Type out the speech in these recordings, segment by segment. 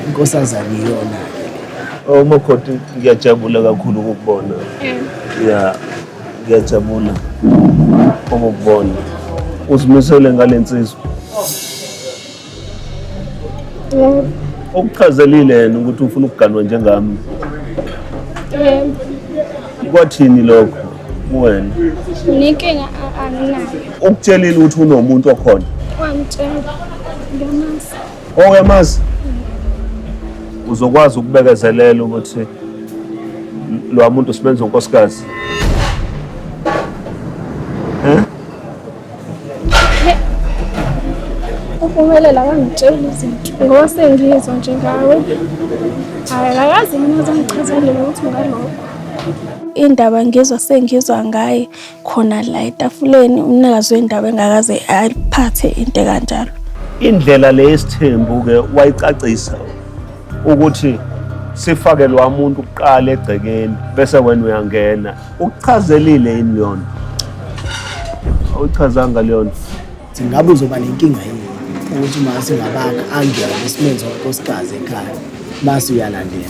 Inkosazane iyona-ke le. Oh Makoti, ngiyajabula kakhulu ukukubona. Ya, ngiyajabula ukukubona. Uzimisele ngale nsizwa. Yebo. Ukuchazelile yena ukuthi ufuna ukuganwa njengami. Yebo. Kwathini lokho kuwena? Nenkinga anginayo. Ukutshelile ukuthi unomuntu okhona. Wangitshela. Ngiyamazi. Oh, uyamazi? Uzokwazi ukubekezelela ukuthi lo muntu simenza unkosikazi. Eh? Upumelela akangitsheli izinto ngoba sengizwa nje ngawe. Hhayi, akazi mina azangichazele lutho ngalokho. Indaba ngizwa sengizwa ngaye khona la etafuleni, umnikazi wendaba engakaze ayiphathe into ekanjalo. Indlela le yesithembu-ke wayicacisa ukuthi sifake lwa muntu kuqala egcekeni bese wena uyangena. Ukuchazelile yini leyo nto? Awuyichazanga leyo nto? Ngabe uzoba nenkinga yini ukuthi uma singabakha angene simenze unkosikazi ekhaya mase uyalandela?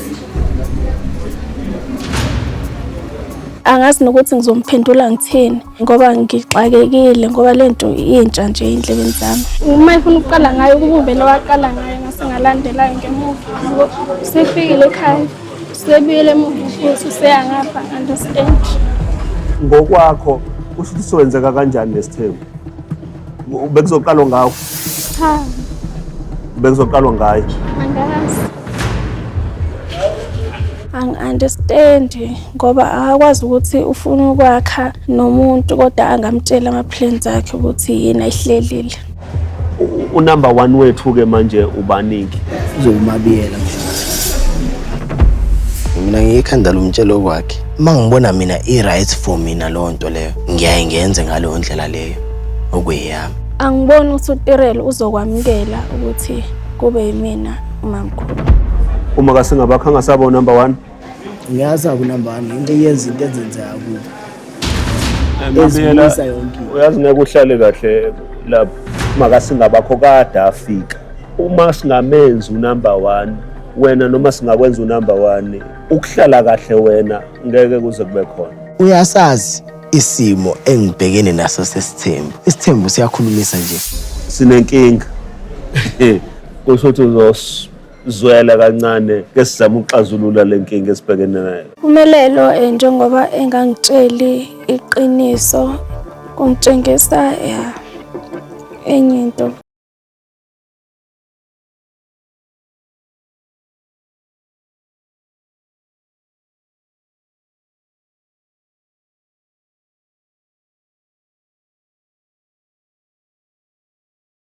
Angazi nokuthi ngizomphendula ngithini ngoba ngixakekile ngoba le nto intsha nje ey'ndlebeni zami. Uma efuna ukuqala ngayo kuba uvele waqala ngayo ngase ngalandelayo ngemuva. Ngoba usefikile ekhaya, usebuyele emuva futhi useya ngapha, understand. Ngokwakho kusho ukuthi sokwenzeka kanjani lesithembu? Bekuzoqalwa ngawe? Cha. Bekuzoqalwa ngaye? Angazi. Angi-understand ngoba akakwazi ukuthi ufuna ukwakha nomuntu kodwa angamtsheli ama-plans akhe ukuthi yini ayihlelile. Unumber 1 wethu-ke manje ubaningi. Uzokumabiyela mfethu. Mina ngiyikhanda lomtshelo kwakhe. Uma ngibona mina i-right for mina leyo nto leyo, ngiyaye ngenze ngaleyo ndlela leyo okuyeyami. Angiboni ukuthi uTirelo uzokwamukela ukuthi kube yimina umamkhulu. Uma kasingabakho angasaba unumber 1. Ngiyazi kunumber 1 into eyenza into ezenzeka kubo. Mabiyela, Ezibuyisa yonke into. uyazi ngeke uhlale kahle lapho. Makasingabakho kade afika. Uma singamenzi unumber 1, wena noma singakwenza unumber 1, ukuhlala kahle wena ngeke kuze kube khona. Uyasazi isimo engibhekene naso sesithembu. Isithembu siyakhulumisa nje. Sinenkinga. Kusho ukuthi uzosizwela kancane ke sizama ukuxazulula le nkinga esibhekene nayo. Umelelo njengoba engangitsheli iqiniso kungitshengisa ya enye into.